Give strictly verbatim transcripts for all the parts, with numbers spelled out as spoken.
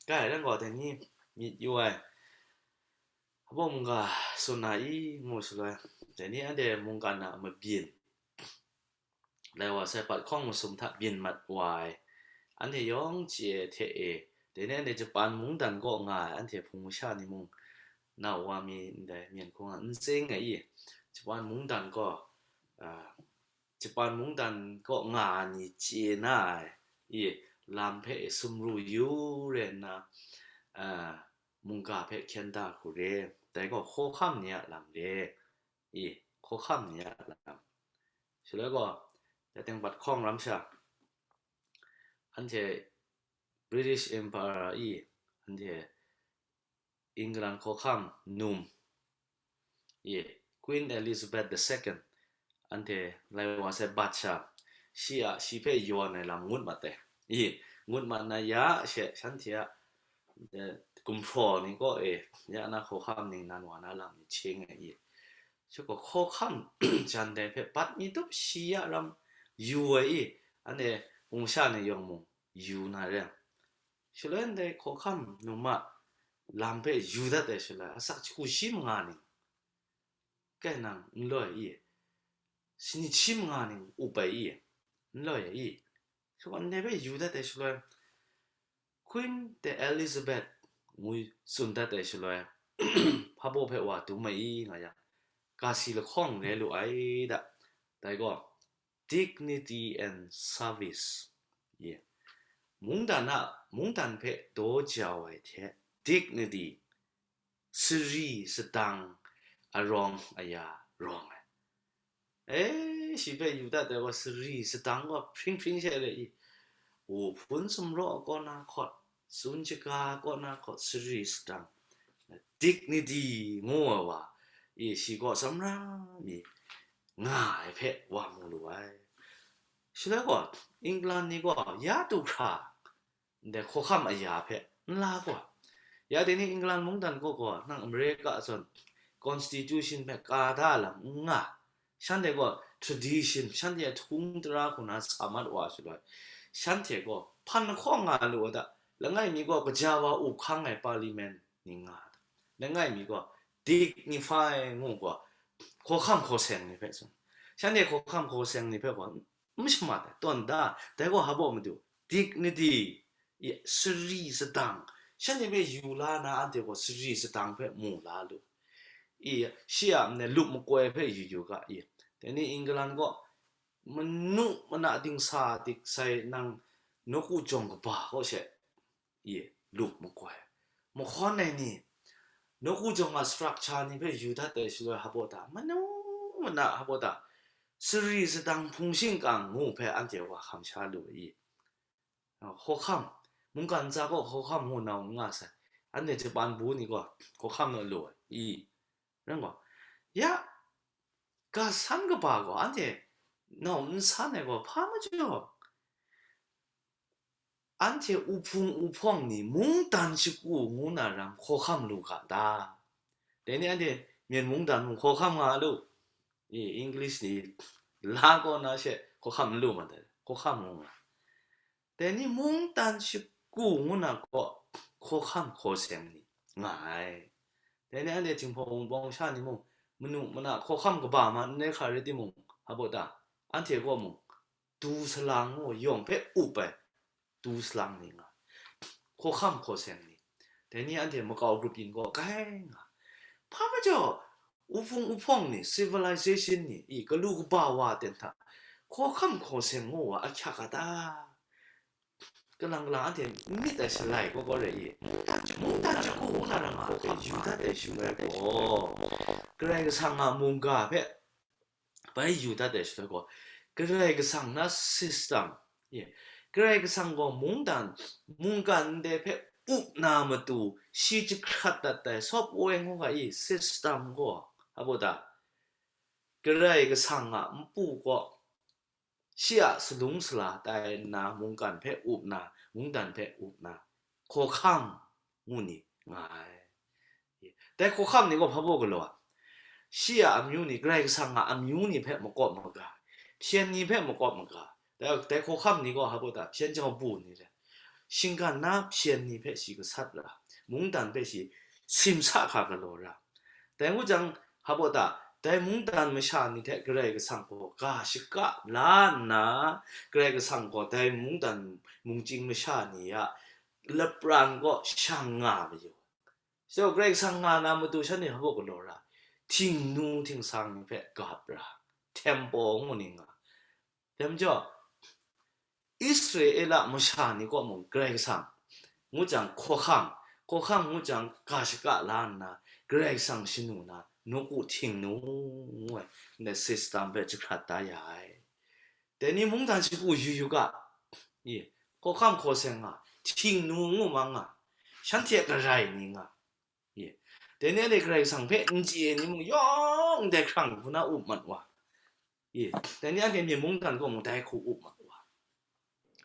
Kai rai gaw, dai ni myit yu ai, hpa mungga tsun na i, ngu shaloi, dai ni anhte mungkan a mabyin, lai wa sai, pat hkawng masum hta byin mat wa ai, anhte yawng chye ai hte e, dai ni anhte Japan mungdan kaw nga ai anhte hpung masha ni mung, na wa mi ndai myen hkung a n tsing ai i, Japan mungdan kaw, a, Japan mungdan kaw nga ai ni chye na ai i, lam hpe sumru yu re nna, a, mungga hpe hkyen da hku re, dai gaw hkawhkam ni a lam re, i, hkawhkam ni a lam. Shaloi gaw, dai teng pat hkawng ram sha, anhte British Empire i, anhte England hkawhkam num i, Queen Elizabeth the second, anhte lai wa sai bat sha, shi a, shi hpe yawn ai lam ngut mat ai. I, ngut mat na ya she, shanhte a, eh, gumhpraw ni kaw e, ya na hkawhkam ningnan wa na lam ni chye nga i. Shi gaw hkawhkam jan dai hpe bat mi tup shi ya ram yu ai i, anhte hpung masha ni yawng mung yu na re. Shaloi ndai hkawhkam num a lam hpe yu dat ai shaloi, asak shagu shi manga ning, kai nang n loi i, sanit shi manga ning up ai i, n loi ai i, shaloi ndai hpe yu dat ai shaloi, Queen the Elizabeth ngu tsun dat ai shaloi, hpa baw hpe wa dum ai i nga yang, ga si lahkawng re lu ai da. Dai gaw, dignity and service. Ye. Mungdan a, mungdan hpe daw jau ai hte, dignity, sari sadang arawng aya rawng ai. E, shi hpe yu dat ai gaw, sari sadang gaw hpring hpring she re i, u hpun sumraw kaw na hkawt, sun shaga kaw na hkawt, sari sadang, dignity ngu ai wa, i, shi gaw samra mi nga ai hpe wa mu lu ai. Shaloi gaw, England ni gaw ya du hkra, ndai hkawhkam aya hpe n la gaw, ya dai ni England mungdan kaw gaw, nang America zawn constitution hpe ka da lam n nga, shanhte gaw tradition, shanhte a htung tara hku na sa mat wa shaloi, shanhte gaw hpan lahkawng nga lu wa da, langai mi gaw kaja wa up hkang ai parliament ni nga da, langai mi gaw dignify ngu gaw, hkawhkam hkaw seng ni hpe tsun, shanhte hkawhkam hkaw seng ni hpe gaw n shamat ai, tawn da, dai gaw hpa baw madu, dignity, i, sari sadang, shanhte hpe yu la na, anhte gaw sari sadang hpe mu la lu. I, shi a, ne, lup makoi hpe yu yu ga, i, dai ni England gaw, manu mana dingsa dik sai nang, nawku jawng kaba kaw she, i, lup makoi, mahkawn ai ni, nawku jawng a structure ni hpe yu dat ai shaloi hpa baw ta, manu mana hpa baw ta, sari sadang hpung shingkang ngu hpe anhte wa hkam sha lu ai i, hkawhkam, mungkan ntsa gaw hkawhkam ngu nau n nga sai, anhte Japan bu ni gaw hkawhkam naw lu ai i, rai gaw, ya, ga san kaba gaw anhte nau n san ai gaw hpa majaw, anhte uhpung uhpawng ni mungdan shagu ngu na ram hkawhkam lu ga ta? Dai ni anhte Myen mungdan mung hkawhkam nga lu, i, English ni la kaw na she hkawhkam n lu ma dai, hkawhkam ngu nga. Dai ni mungdan shagu ngu na gaw hkawhkam hkaw seng ni nga ai. Dai ni anhte Jinghpaw Wunpawng sha ni mung, manu mana hkawhkam kaba ma n rai hkra rai timung, hpa baw ta, anhte kaw mung, du salang ngu yawng hpe up ai, du salang ni nga, hkawhkam hkaw seng ni, dai ni anhte makau grup yin gaw grai nga, hpa majaw, uhpung uhpawng ni, civilization ni, i, galu kaba wa ten hta, hkawhkam hkaw seng ngu wa ahkyak a ta? Kalang kalang anhte n myit ai shalai gaw gaw rai i, mungdan shagu ngu na ram hkawhkam yu dat ai shalai gaw, Karai Kasang a mungga hpe bai yu dat ai shalai gaw, Karai Kasang na system, ye, Karai Kasang gaw mungdan, mungkan ndai hpe up na matu, shi jahkrat dat ai sawp woi ngu ga i system gaw, a baw ta, Karai Kasang a npu gaw, shi a salung sala tai nna, mungkan hpe up na, mungdan hpe up na, hkawhkam ngu ni nga ai. Dai hkawhkam ni gaw hpa baw galaw ai? Shi a amyu ni, Karai Kasang a amyu ni hpe makawp maga, hpyen ni hpe makawp maga, dai, dai hkawhkam ni gaw hpa baw ta, hpyen jau bu ni re, shinggan na hpyen ni hpe shi gasat ra, mungdan hpe shi simsa hka galaw ra. Dai ngu jang, hpa baw ta, dai mungdan masha ni hte Karai Kasang gaw ga shaka la nna, Karai Kasang gaw dai mungdan mungchying masha ni a lapran kaw shang nga mayu. So, Karai Kasang nga na matu shanhte hpa baw galaw ra, htingnu htingsang ni hpe gap ra, temple ngu ni nga. Dai majaw, Israela masha ni kaw mung Karai Kasang ngu jang hkawhkam, hkawhkam ngu jang ga shaka la nna, Karai Kasang shanu na, nawku htingnu ngu ai, ndai system hpe jahkrat da ya ai. Dai ni mungdan shagu yu yu ga, i, hkawhkam hkaw seng nga, htingnu ngu mang nga, shanhte a Karai ni nga, i, dai ni a le Karai Kasang hpe n chye ai ni mung yawng ndai hkrang hku na up mat wa, i, dai ni anhte myi mungdan kaw mung dai hku up mat wa,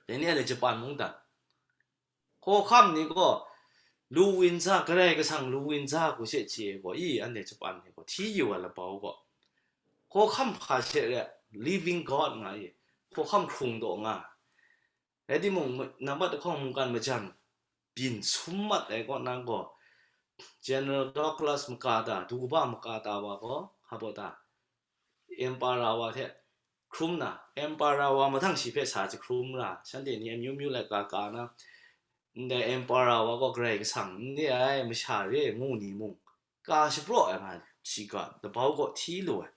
dai ni a le Japan mungdan, hkawhkam ni gaw, lu win za, Karai Kasang lu win za hku she chye ai gaw, i, anhte Japan ni gaw, hti yu ai labau gaw, hkawhkam hpa she re, living God nga i, hkawhkam hkrung taw nga. Rai timung, nambat lahkawng mungkan majan byin sum mat ai kaw na gaw, General Douglas MacArthur, du kaba MacArthur wa gaw, hpa baw ta, Emperor wa hte hkrum na, Emperor wa mahtang shi hpe sa jahkrum ra, shanhte ni amyu myu laika ka na, ndai Emperor wa gaw Karai Kasang n re ai, masha re ai ngu ni mung, ka shapraw ai nga, shi ga labau kaw hti lu ai.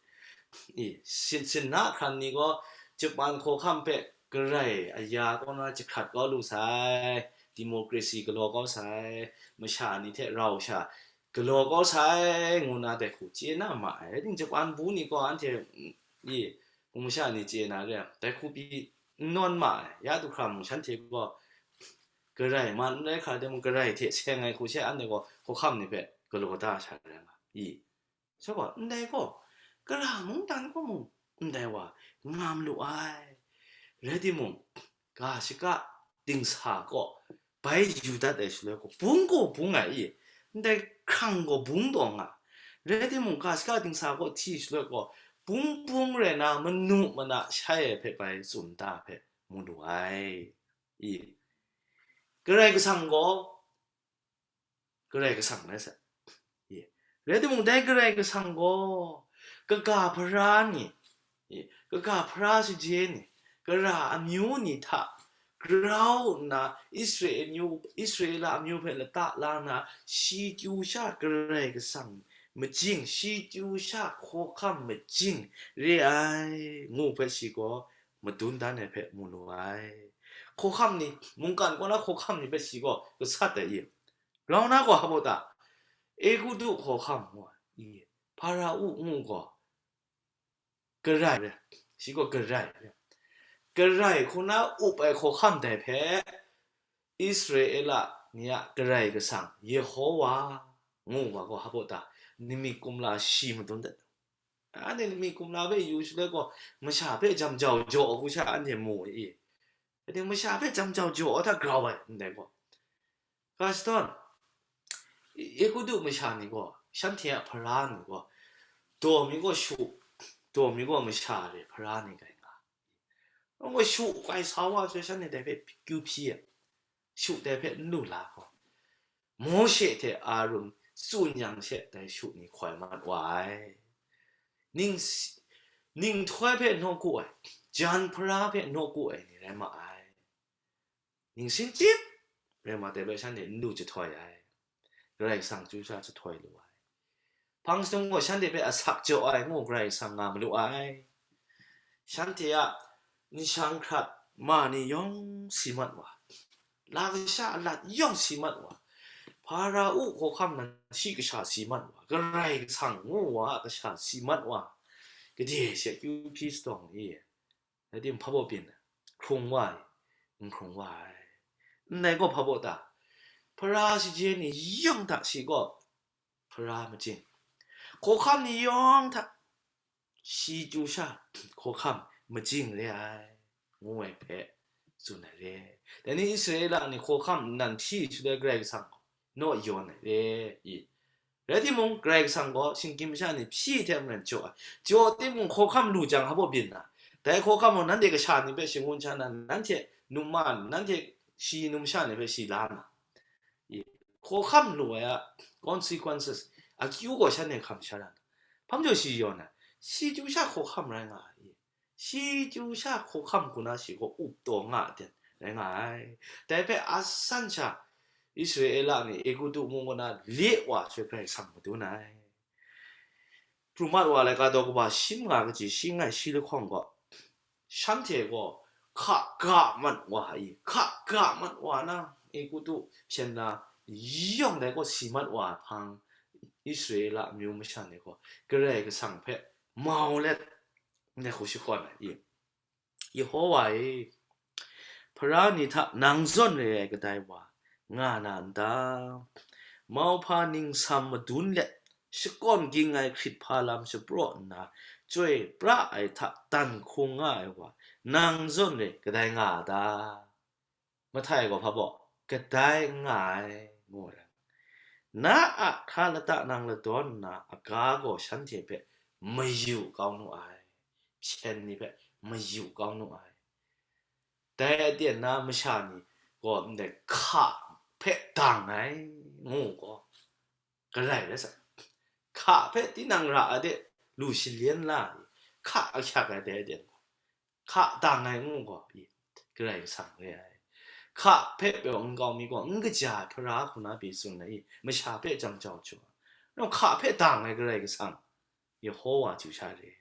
I, sin, sin na hkran ni gaw, Japan hkawhkam hpe Karai aya kaw na jahkrat kau lu sai, democracy galaw kau sai, masha ni hte rau sha galaw kau sai, ngu na dai hku chye na ma ai. Rai timung, Japan bu ni gaw anhte, i, hpung masha ni chye na re ai, dai hku pyi n nawn ma ai. Ya du hkra mung shanhte gaw Karai man n rai hkra de mung, Karai hte seng ai hku she anhte gaw hkawhkam ni hpe galaw da sha rai nga i. Sha gaw, ndai gaw, Karai mungdan gaw mung, ndai wa, nga malu ai. Rai timung, ga shaka dingsa kaw bai yu dat ai shaloi gaw, bung gaw bung ai i, ndai hkrang gaw bung taw nga. Rai timung, ga shaka dingsa kaw hti shaloi gaw, bung bung rai na, manu mana shai ai hpe bai tsun da hpe mu lu ai. I, Karai Kasang gaw, Karai Kasang rai sai. Ye. Rai timung, dai Karai Kasang gaw, kaga hpara ni, ye, kaga hpara shaje ni, kara amyu ni hta grau nna, Israela amyu, Israela amyu hpe lata la nna, shi chyu sha Karai Kasang majing, shi chyu sha hkawhkam majing re ai, ngu hpe shi gaw madun dan ai hpe mu lu ai. Hkawhkam ni, mungkan kaw na hkawhkam ni hpe shi gaw gasat ai i. Grau na gaw hpa baw ta, Egutu hkawhkam ngu ai, Hparau ngu gaw, Karai, shi gaw Karai, Karai hku na up ai hkawhkam dai hpe, Israela ni a Karai Kasang, Yehowa, ngu wa gaw hpa baw ta, nmi kumla shi madun dat. Anhte nmi kumla hpe yu shaloi gaw, masha hpe jam jau jaw hku sha anhte mu i. Rai timung, masha hpe jam jau jaw hta grau ai, ndai gaw. Ga shadawn, Egutu masha ni gaw, shanhte a hpara ni gaw, daw mi gaw shu, daw mi gaw masha re hpara ni gai nga. Nang gaw shu kai sa wa shaloi shanhte dai hpe kyu hpyi ai, shu dai hpe n lu la gaw, Mawshe hte Arun tsun yang she dai shu ni hkoi mat wa ai. Ning, ning htoi hpe nawku ai, jan hpara hpe nawku ai ni rai ma ai. Ningsin chyip rai ma dai bai shanhte n lu jahtoi ai. Karai Kasang chyu sha jahtoi lu ai. Hpang shadung gaw shanhte hpe asak jaw ai ngu Karai Kasang nga malu ai. Shanhte a nshang hkrat ma ni yawng si mat wa, la kasha alat yawng si mat wa, Hparau hkawhkam nan shi kasha si mat wa, Karai Kasang ngu wa a kasha si mat wa, gade she kyu hpyi shadawng ni, rai timung, hpa baw byin, hkrung wa ai, n hkrung wa ai. Ndai gaw hpa baw ta, hpara shaje ni yawng hta shi gaw hpara majing, hkawhkam ni yawng hta shi chyu sha hkawhkam majing re ai, ngu ai hpe tsun ai re. Dai ni Israela ni hkawhkam nnan hti shaloi Karai Kasang naw yawn ai re i. Rai timung, Karai Kasang gaw shinggyim masha ni hpyi hte maren jaw ai. Jaw timung, hkawhkam lu jang, hpa baw byin na, dai hkawhkam gaw nanhte kasha ni hpe shangun sha na, nanhte num ma, nanhte shi numsha ni hpe shi la na, i, hkawhkam lu ai a consequences, akyu gaw shanhte hkam sha na, hpa majaw shi yawn ai, shi chyu sha hkawhkam rai nga ai, i, shi chyu sha hkawhkam hku na shi gaw up taw nga ai ten rai nga ai. Dai hpe asan sha Israela ni Egutu mung kaw na le wa sai Karai Kasang madun ai. Pru mat wa laika daw kaba shi manga kaji shi ngai shi lahkawng gaw, shanhte gaw hka ga mat wa i, hka ga mat wa na, Egutu hpyen na yawng dai gaw si mat wa ai hpang, Israela amyu masha ni gaw Karai Kasang hpe mau let, ndai hku shakawn ai i, Yehowa e, Hpara ni hta nang zawn re ai kadai wa nga na n ta? Mauhpa ningsam madun let, shakawn ging ai hkrit hpa lam shapraw nna, chyoi pra ai hta dan hkung nga ai wa, nang zawn re kadai nga a ta? Mahtai gaw hpa baw, kadai n nga ai, ngu ai. Na a hkra lata nang ladawn nna, aga gaw shanhte hpe mayu kau nu ai, hpyen ni hpe mayu kau nu ai. Dai aten na masha ni gaw ndai hka hpe dang ai, ngu gaw, Karai rai sa, hka hpe tinang ra ai de lu shalyen la ai, hka ahkyak ai dai aten gaw, hka dang ai ngu gaw, i, Karai Kasang re ai. Hka hpe pyaw n kau mi gaw, n kaja ai hpara hku na pyi tsun ai, i, masha hpe jang jau jaw ai. Nau hka hpe dang ai Karai Kasang, Yehowa chyu sha re,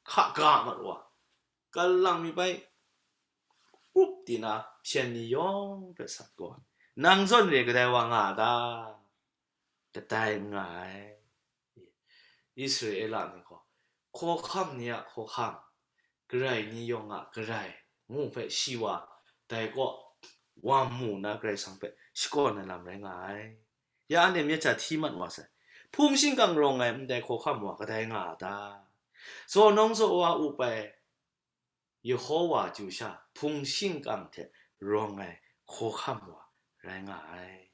hka ga mat wa, kalang mi bai, up ti na hpyen ni yawng hpe sat gaw, nang zawn re kadai wa nga a ta? Kadai n nga ai. Israela ni gaw, hkawhkam ni a hkawhkam, Karai ni yawng a Karai, ngu hpe shi wa dai kaw wa mu na Karai Kasang hpe shakawn ai lam rai nga ai. Ya anhte myit hta hti mat wa sai. Hpung shingkang rawng ai ndai hkawhkam wa kadai nga a ta? Zaw nawng zaw wa up ai Yehowa chyu sha hpung shingkang hte rawng ai hkawhkam wa rai nga ai.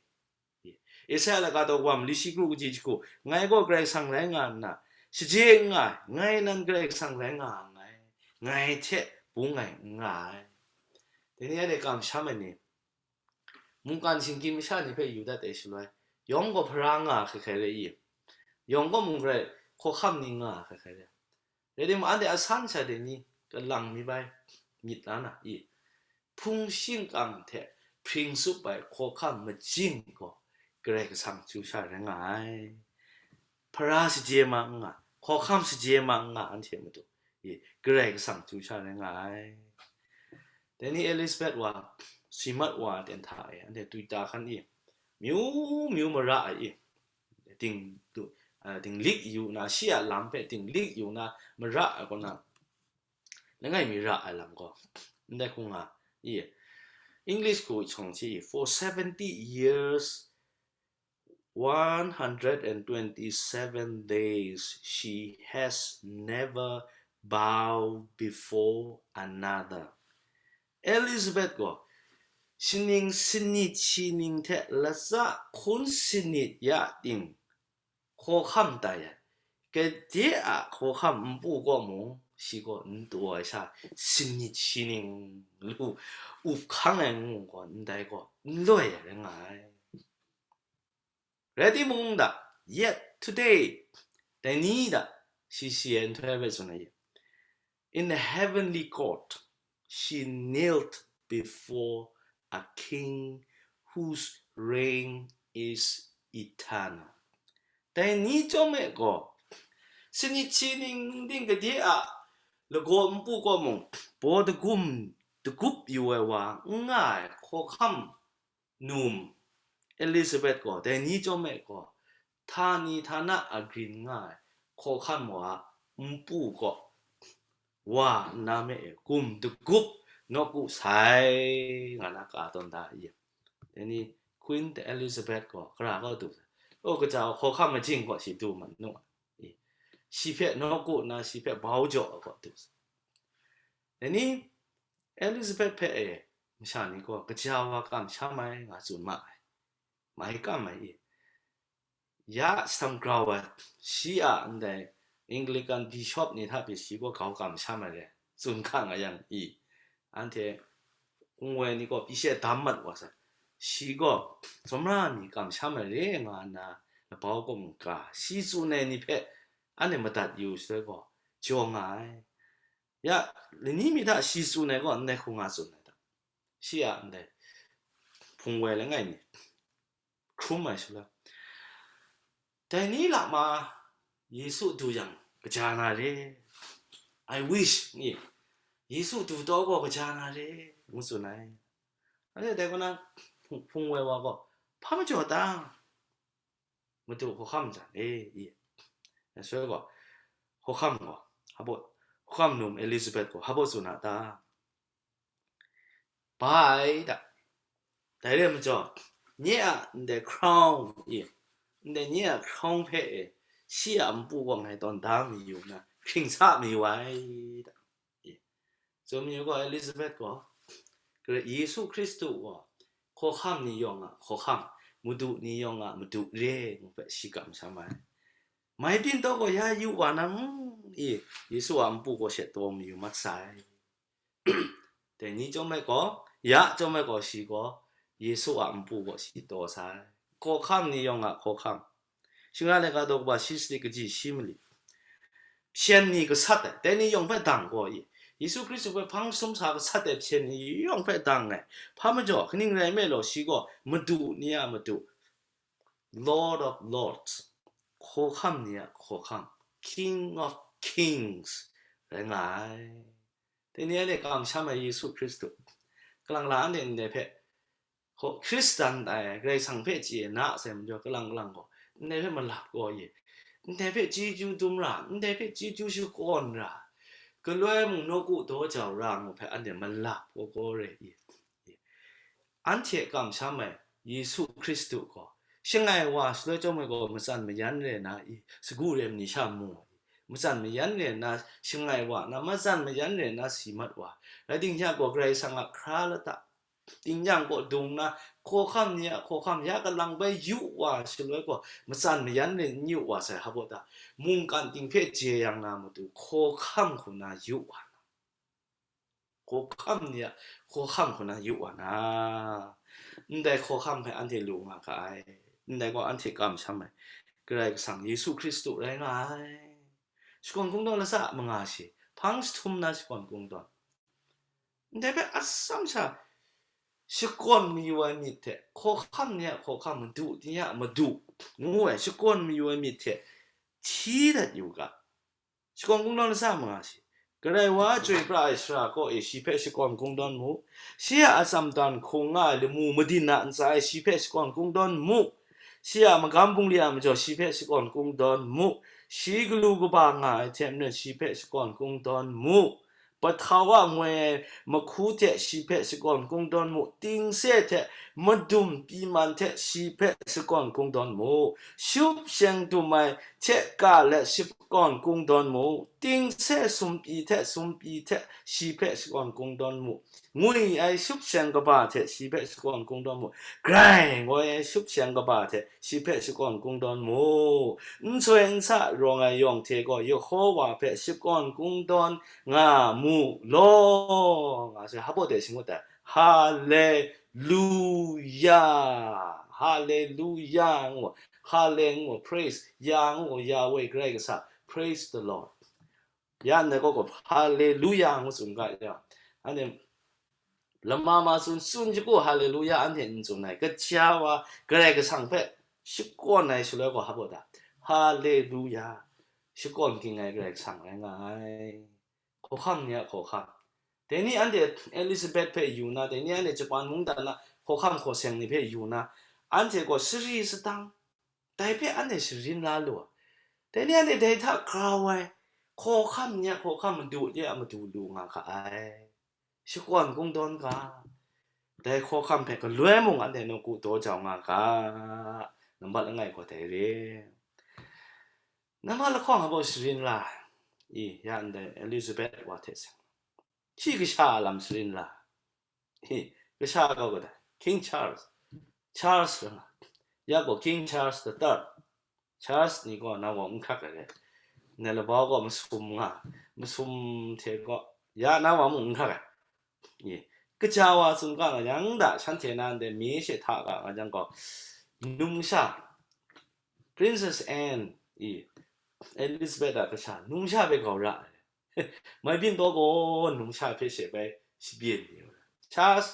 Isaya laika daw kaba mali shi kru kaji jahku, ngai gaw Karai Kasang rai nga nna, shaje n nga ai, ngai nan Karai Kasang rai nga nngai, ngai hte bung ai n nga ai. Dai ni anhte kamsham ai ni, mungkan shinggyim masha ni hpe yu dat ai shaloi, yawng gaw hpara nga hkai hkai re i? Yawng gaw mung garai hkawhkam ni nga hkai hkai re? Rai timung, anhte asan sha de ni kalang mi bai myit la na i? Hpung shingkang hte hpring tsup ai hkawhkam majing gaw Karai Kasang chyu sha rai nga ai. Hpara saje ma n nga, hkawhkam saje ma n nga, anhte matu i, Karai Kasang chyu sha rai nga ai. Dai ni Elizabeth wa, si mat wa ten hta e, anhte twi ta hkan i, myu myu mara ai i, ding, du, a, dinglik yu na, shi a lam hpe dinglik yu na, mara ai kaw na, langai mi ra ai lam gaw, ndai hku nga i, English hku shawng hte i, for seventy years, one hundred and twenty-seven days, she has never bowed before another. Elizabeth gaw shaning sanit shi ning hte latsa hkun sanit ya ting, hkawhkam tai ai, gade a hkawhkam npu kaw mung, shi gaw n taw ai sha, sanit shi ning lu up hkang ai ngu gaw, ndai gaw n loi ai rai nga ai. Rai timung da, yet today, dai ni da, shi si ai nhtoi hpe tsun ai, in the heavenly court, she knelt before a king whose reign is eternal. Dai ni chyawm e gaw, sanit shi ning ting gade a lagaw npu kaw mung, baw dagum dagup yu ai wa n nga ai hkawhkam num Elizabeth gaw, dai ni chyawm e gaw, htani htana agrin nga ai hkawhkam wa a npu gaw, wa nna me e gum dagup nawku sai, nga na ka tawn da i? Dai ni Queen Elizabeth gaw, gara kaw du, o, kaja hkawhkam majing gaw shi du mat nu ai, shi hpe nawku nna shi hpe bau jaw ai kaw du. Dai ni Elizabeth hpe e, masha ni gaw, kaja wa kamsham ai, nga tsun ma ai, mai kam ai i? Ya shadawn grau ai, shi a ndai Anglican bishop ni hta pyi shi gaw grau kamsham ai re, tsun hkang a yang i, anhte hpung woi ni gaw pyi she dam mat wa sai. Shi gaw, sumra mi kamsham ai re nga nna, labau kaw mungga, shi tsun ai ni hpe anhte madat yu shaloi gaw, jaw nga ai. Ya, lani mi hta shi tsun ai gaw, ndai hkungga tsun ai hta. Shi a ndai hpung woi langai mi hkrum ai shaloi, dai ni lama Yesu du yang kaja na re, I wish, ni, Yesu du taw gaw kaja na re, ngu tsun ai. Anhte dai kaw na hpung, hpung woi wa gaw, hpa majaw ta? Madu hkawhkam jan e, i. Shaloi gaw, hkawhkam gaw, hpa baw, hkawhkam num Elizabeth gaw hpa baw tsun a ta? Bai da. Dai re ai majaw, nye a ndai crown, i, ndai nye a crown hpe e, shi a npu gaw ngai tawn da mayu nna, hkring sa mayu ai da. I. Tsun mayu gaw, Elizabeth gaw, Yesu Hkristu gaw, hkawhkam ni yawng a hkawhkam, madu ni yawng a madu re ngu hpe shi kamsham ai. Mai byin taw gaw ya yu wa na mu? I, Yesu a npu gaw she taw mayu mat sai. Dai ni chyawm ai gaw, ya chyawm ai gaw shi gaw, Yesu a npu gaw shi taw sai. Hkawhkam ni yawng a hkawhkam. Shingran ai ga daw kaba shi sanit kaji shi mali. Hpyen ni gasat ai, dai ni yawng hpe dang gaw i. Yesu Hkristu hpe hpang jahtum sa gasat ai hpyen ni yawng hpe dang ai. Hpa majaw, kaning rai nme law, shi gaw madu ni a madu, Lord of Lords, hkawhkam ni a hkawhkam, King of Kings rai nga ai. Dai ni anhte kamsham ai Yesu Hkristu, kalang la anhte ndai hpe, hkaw, Hkristan ai, Karai Kasang hpe chye na sai majaw, kalang kalang gaw, ndai hpe malap gaw i, ndai hpe chyeju dum ra, ndai hpe chyeju shakawn ra, galoi mung nawku daw jau ra ngu hpe anhte malap gaw gaw re i. Anhte kamsham ai Yesu Hkristu gaw, shangai wa shaloi chyawm ai gaw, matsan mayan re na i, sagu rem ni sha mu ai, matsan mayan re na shangai wa na, matsan mayan re na si mat wa, rai ting, ya gaw Karai Kasang a hkra lata, tingnyang kaw dung na, hkawhkam ni a hkawhkam ya kalang bai yu wa shaloi gaw, matsan mayan rai n yu wa sai, hpa baw ta? Mungkan ting hpe jeyang na matu, hkawhkam hku na yu wa na, hkawhkam ni a hkawhkam hku na yu wa na, ndai hkawhkam hpe anhte lu nga ga ai. Ndai gaw anhte kamsham ai Karai Kasang Yesu Hkristu rai nga ai. Shakawn kungdawn latsa manga shi, hpang jahtum na shakawn kungdawn. Ndai hpe atsam sha shakawn mayu ai myit hte, hkawhkam ni a hkawhkam, madu ni a madu ngu ai shakawn mayu ai myit hte hti dat yu ga. Shakawn kungdawn latsa manga shi. Karai wa a chyoi pra ai sara kaw e shi hpe shakawn kungdawn mu. Shi a atsam dan hkung nga ai lamu madin a ntsa e shi hpe shakawn kungdawn mu. Shi a magam bungli a majaw shi hpe shakawn kungdawn mu. Shi galu kaba nga ai hte maren shi hpe shakawn kungdawn mu. Pahtau a ngoi ai mahku hte shi hpe shakawn kungdawn mu. Tingse hte madum pyi man hte shi hpe shakawn kungdawn mu. Shup sheng dum ai hte ka let shakawn kungdawn mu. Tingse sumpyi hte sumpyi hte shi hpe shakawn kungdawn mu. Ngwi ai shup sheng kaba hte shi hpe shakawn kungdawn mu. Grai ngoi ai shup sheng kaba hte shi hpe shakawn kungdawn mu. N soi n sa rawng ai yawng hte gaw Yehowa hpe shakawn kungdawn nga mu law, nga sai, hpa baw de shangut ai. Haleluya! Haleluya! Ngu, hale ngu, praise, ya ngu, Yahweh Karai Kasang, praise the Lord. Ya ndai kaw gaw, Haleluya ngu tsun ga ya, anhte lama ma tsun tsun shagu Haleluya anhte n tsun ai, kaja wa Karai Kasang hpe shakawn ai shaloi gaw, hpa baw ta? Haleluya, shakawn ging ai Karai Kasang rai nga ai. Hkawhkam ni a hkawhkam. Dai ni anhte Elizabeth hpe yu na, dai ni anhte Japan mungdan na hkawhkam hkaw seng ni hpe yu na, anhte gaw sari sadang, dai hpe anhte sharin la lu ai. Dai ni anhte dai hta grau ai, hkawhkam ni a hkawhkam, madu ni a madu lu nga ga ai. Shakawn kungdawn ga, dai hkawhkam hpe galoi mung anhte nawku daw jau nga ga, nambat langai gaw dai re. Nambat lahkawng a baw sharin la i, ya ndai Elizabeth wa hte seng, shi kasha a lam sharin la i, kasha kau ga dai, King Charles, Charles rai nga, ya gaw King Charles the third, Charles ni gaw na wa n hkrak ai re, ndai labau gaw masum nga, masum hte gaw ya na wa mung n hkrak ai, i, Kaja wa tsun ga nga yang da, shanhte na ndai mi she hta ga nga yang gaw, numsha, Princess Anne i, Elizabeth a kasha, numsha hpe gau ra ai. Mai byin taw gaw, numsha hpe she bai shabyin ni. Charles,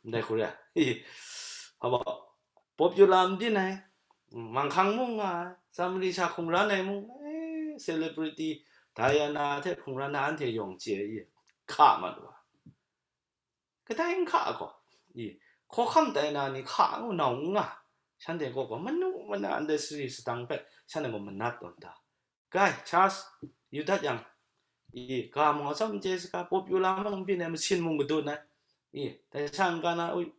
ndai hku re, hpa wa, popular n byin ai, manghkang mung nga ai, Samari sha hkungran ai mung, eh, celebrity Diana hte hkungran ai anhte yawng chye i, hka mat wa. Kadai n hka gaw, i, hkawhkam tai na ni hka ngu nau n nga, shanhte gaw gaw manu mana ndai sari sadang hpe shanhte gaw manat tawn da. Gai, Charles, yu dat yang, i, ga mung atsawm n chye saga, popular mung n byin ai, masin mung kadun ai, i, dai sha n-ga na, ui,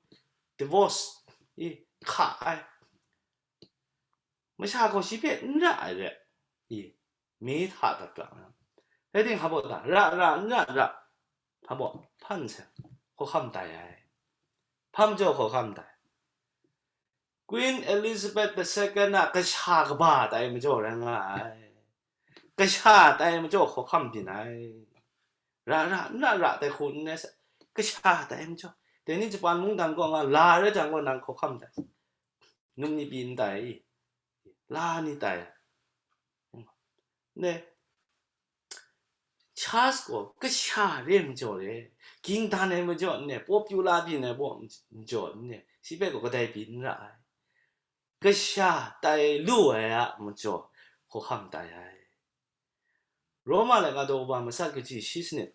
divorce, i, hka ai. Masha gaw shi hpe n ra ai re, i, mi hta dat ga nga. Rai timung, hpa baw ta, ra, ra, n ra, ra, hpa baw, hpan sai, hkawhkam tai ai. Hpa majaw hkawhkam tai? Queen Elizabeth the second a kasha kaba tai majaw rai nga ai. Kasha tai majaw hkawhkam byin ai. Ra, ra, n ra, ra tai hku n rai sai. Kasha tai majaw. Dai ni Japan mungdan kaw nga la rai jang gaw, nang hkawhkam tai. Num ni pyi n tai i? La ni tai. Ne, Charles gaw kasha re ai majaw re, kingdan ai majaw n ne, popular byin ai baw majaw n ne, shi hpe gaw kadai byin n ra ai. Kasha tai lu ai a majaw hkawhkam tai ai. Roma laika daw kaba matsat kaji shi sanit,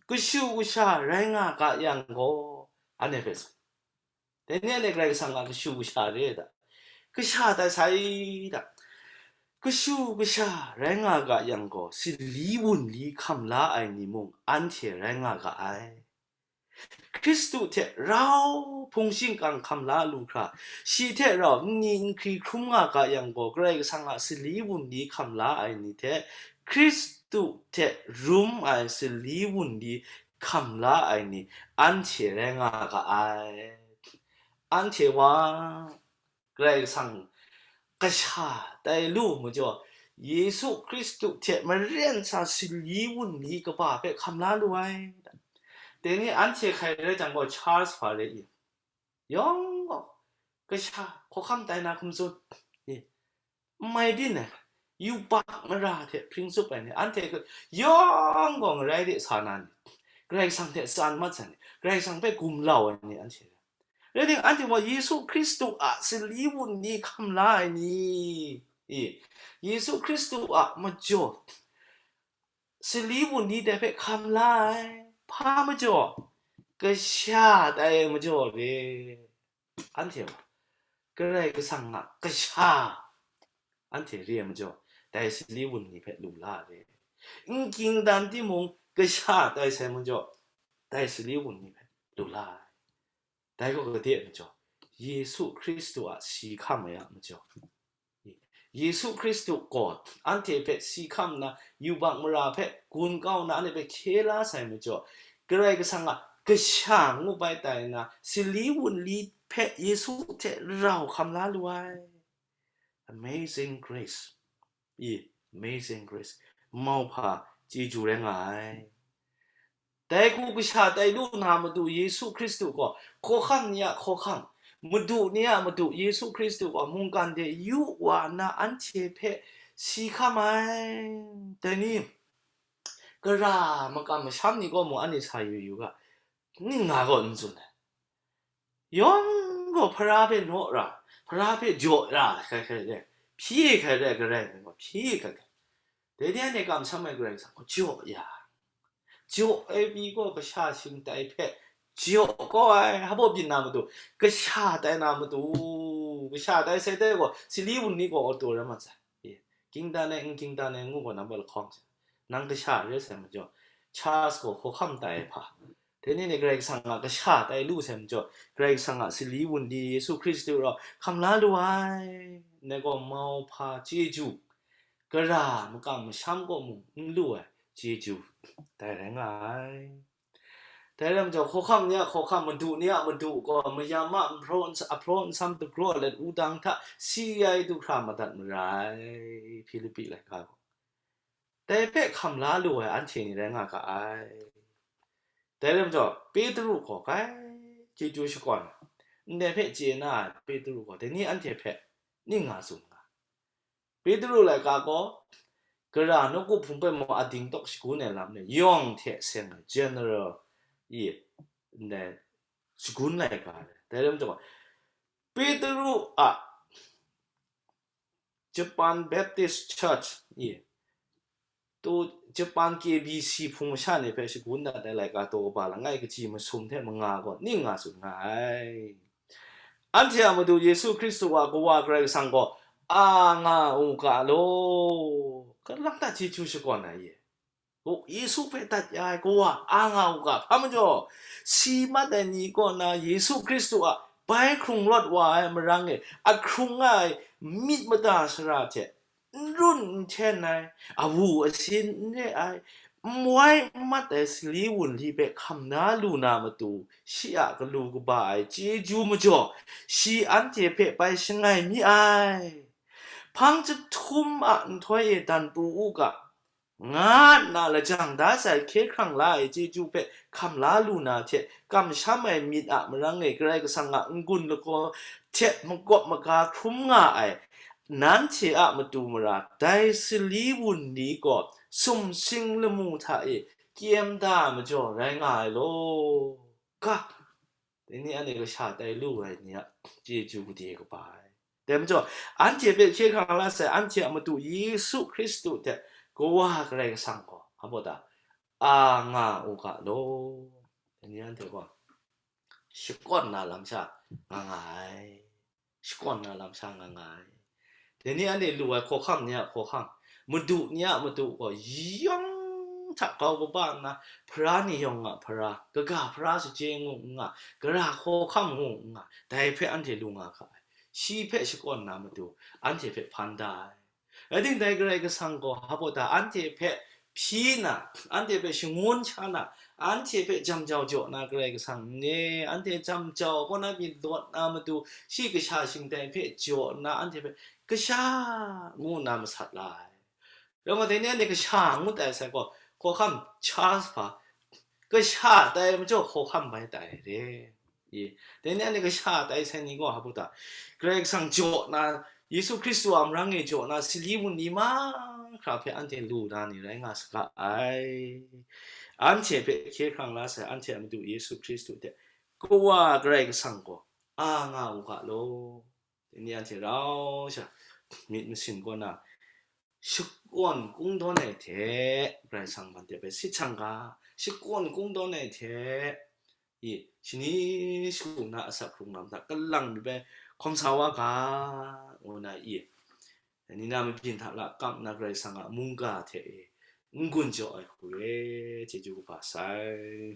kashu kasha rai nga ga yang gaw, anhte hpe tsun. Dai ni anhte Karai Kasang a kashu kasha re ai da? Kasha tai sai da? Kashu kasha rai nga ga yang gaw, sali wunli hkam la ai ni mung anhte rai nga ga ai. Hkristu hte rau hpung shingkang hkam la lu hkra, shi hte rau nni nhkri hkrum nga ga yang gaw, Karai Kasang a sali wunli hkam la ai ni hte, Hkristu hte rum ai sali wunli hkam la ai ni, anhte rai nga ga ai. Anhte wa, Karai Kasang kasha tai lu majaw, Yesu Hkristu hte maren sa sali wunli kaba hpe hkam la lu ai. Dai ni anhte hkai rai jang gaw, Charles hpa re i? Yawng gaw, kasha hkawhkam tai na hkum tsun? N mai byin ai, yubak mara hte hpring tsup ai ni, anhte yawng gaw ngarai de sa na ni, Karai Kasang hte tsan mat sai ni, Karai Kasang hpe gumlau ai ni anhte rai. Rai timung, anhte gaw Yesu Hkristu a sali wunli hkam la ai ni, i, Yesu Hkristu a majaw, sali wunli dai hpe hkam la ai. Hpa majaw? Kasha tai ai majaw re. Anhte gaw Karai Kasang a kasha anhte re ai majaw, dai sali wunli hpe lu la ai re. N kingdan timung, kasha tai sai majaw, dai sali wunli hpe lu la ai. Dai gaw kade ai majaw? Yesu Hkristu a si hkam ai a majaw. Yesu Hkristu gaw anhte hpe si hkam nna, yubak mara hpe gun kau nna, anhte hpe hkye la sai majaw, Karai Kasang a kasha ngu bai tai nna, sali wunli hpe Yesu hte rau hkam la lu ai. Amazing grace. I, amazing grace. Mauhpa chyeju rai nga ai. Dai hku kasha tai lu na Madu Yesu Hkristu gaw, hkawhkam ni a hkawhkam, Madu ni a Madu Yesu Hkristu gaw mungkan de yu wa nna anhte hpe si hkam ai. Dai ni, gara makam masham ni gaw mung anhte sa yu yu ga, ning nga gaw n tsun ai. Yawng gaw hpara hpe naw ra, hpara hpe jaw ra, hkai hkai re, hpyi hkai re, Karai Kasang gaw hpyi hkai hkai. Dai ni anhte kamsham ai Karai Kasang gaw jaw ya, jaw ai pyi gaw kasha shingtai hpe jaw kau ai, hpa baw byin na matu, kasha tai na matu, kasha tai sai tai gaw, sali wunli gaw awto rai mat sai. Kingdan ai, n kingdan ai ngu gaw, nambat lahkawng hte nang kasha re sai majaw, Charles gaw hkawhkam tai ai hpa, dai ni Karai Kasang a kasha tai lu sai majaw, Karai Kasang a sali wunli Yesu Hkristu rau hkam la lu ai. Ngai gaw mauhpa chyeju, gara makam masham gaw mung n lu ai chyeju, dai rai nga ai. Dai rai majaw, hkawhkam ni a hkawhkam, madu ni a madu gaw, mayam a ahpraw ahpraw nsam dagraw let wudang hta si ai du hkra madat mara ai, Hpilipi laika gaw. Dai hpe hkam la lu ai anhte ni rai nga ga ai. Dai rai majaw, Petru gaw kai chyeju shakawn ai, ndai hpe chye na ai Petru gaw, dai ni anhte hpe ning nga tsun nga. Petru laika gaw, gara nawku hpung hpe mung ading tawk shagun ai lam ni yawng hte seng ai general i ndai shagun laika re. Dai rai majaw, Petru a Japan Baptist Church i, tu Japan K B C hpung masha ni hpe shagun dat ai laika taw kaba langai kaji masum hte manga gaw ning nga tsun nga ai. Anhte a Madu Yesu Hkristu a Kawa Karai Kasang gaw a nga u ga law, kalang ta chyeju shakawn ai ye. Yesu hpe dat ya ai Kawa a nga u ga, hpa majaw, si mat ai ni kaw na Yesu Hkristu a bai hkrung rawt wa ai marang e a hkrung nga ai myit mada sara hte n run n hten ai, awu asin n re ai, n wai n mat ai sali wunli hpe hkam na lu na matu, shi a galu kaba ai chyeju majaw, shi anhte hpe bai shangai mi ai. Hpang jahtum a nhtoi e dan pru u ga, nga nna lajang da sai hkye hkrang la ai chyeju hpe hkam la lu na hte, kamsham ai myit a marang e Karai Kasang a n-gun lagaw hte makawp maga hkrum nga ai nanhte a matu mara, dai sali wunli gaw sumsing lamu hta e kyem da ai majaw rai nga ai law, ga, dai ni anhte kasha tai lu ai ni a chyeju gade kaba ai. Dai majaw, anhte hpe hkye hkrang la sai, anhte a Madu Yesu Hkristu hte Kawa Karai Kasang gaw, hpa baw ta, a nga u ga law. Dai ni anhte gaw shakawn na lam sha nga nga ai. Shakawn na lam sha nga nga ai. Dai ni anhte lu ai hkawhkam ni a hkawhkam, madu ni a madu gaw yawng hta grau kaba nna, hpara ni yawng a hpara, kaga hpara saje ngu n nga, gara hkawhkam ngu n nga, dai hpe anhte lu nga ga ai. Shi hpe shakawn na matu, anhte hpe hpan da ai. Rai timung, dai Karai Kasang gaw hpa baw ta, anhte hpe hpyi na, anhte hpe shangun sha na, anhte hpe jam jau jaw na Karai Kasang n re, anhte jam jau kaw na pyi lawt na matu, shi kasha shingtai hpe jaw nna, anhte hpe kasha ngu nna masat la ai. Rai nna, dai ni anhte kasha ngut ai sai gaw, hkawhkam Charles hpa, kasha tai majaw hkawhkam bai tai re. I, dai ni anhte kasha tai sai ni gaw hpa baw ta, Karai Kasang jaw na, Yesu Hkristu a marang e jaw na, sali wunli mahkra hpe anhte lu na ni rai nga saga ai. Anhte hpe hkye hkrang la sai, anhte a Madu Yesu Hkristu hte Kawa Karai Kasang gaw a nga u ga law. Dai ni anhte rau sha myit masin kaw na, shakawn kungdawn ai hte Karai Kasang man hte bai sit shang ga, shakawn kungdawn ai hte i, shani shagu na asak hkrung lam hta kalang mi bai hkawm sa wa ga, ngu na i, ni na mabyin hta lakap nna Karai Kasang a mungga hte e n-gun jaw ai hku re, chyeju kaba sai.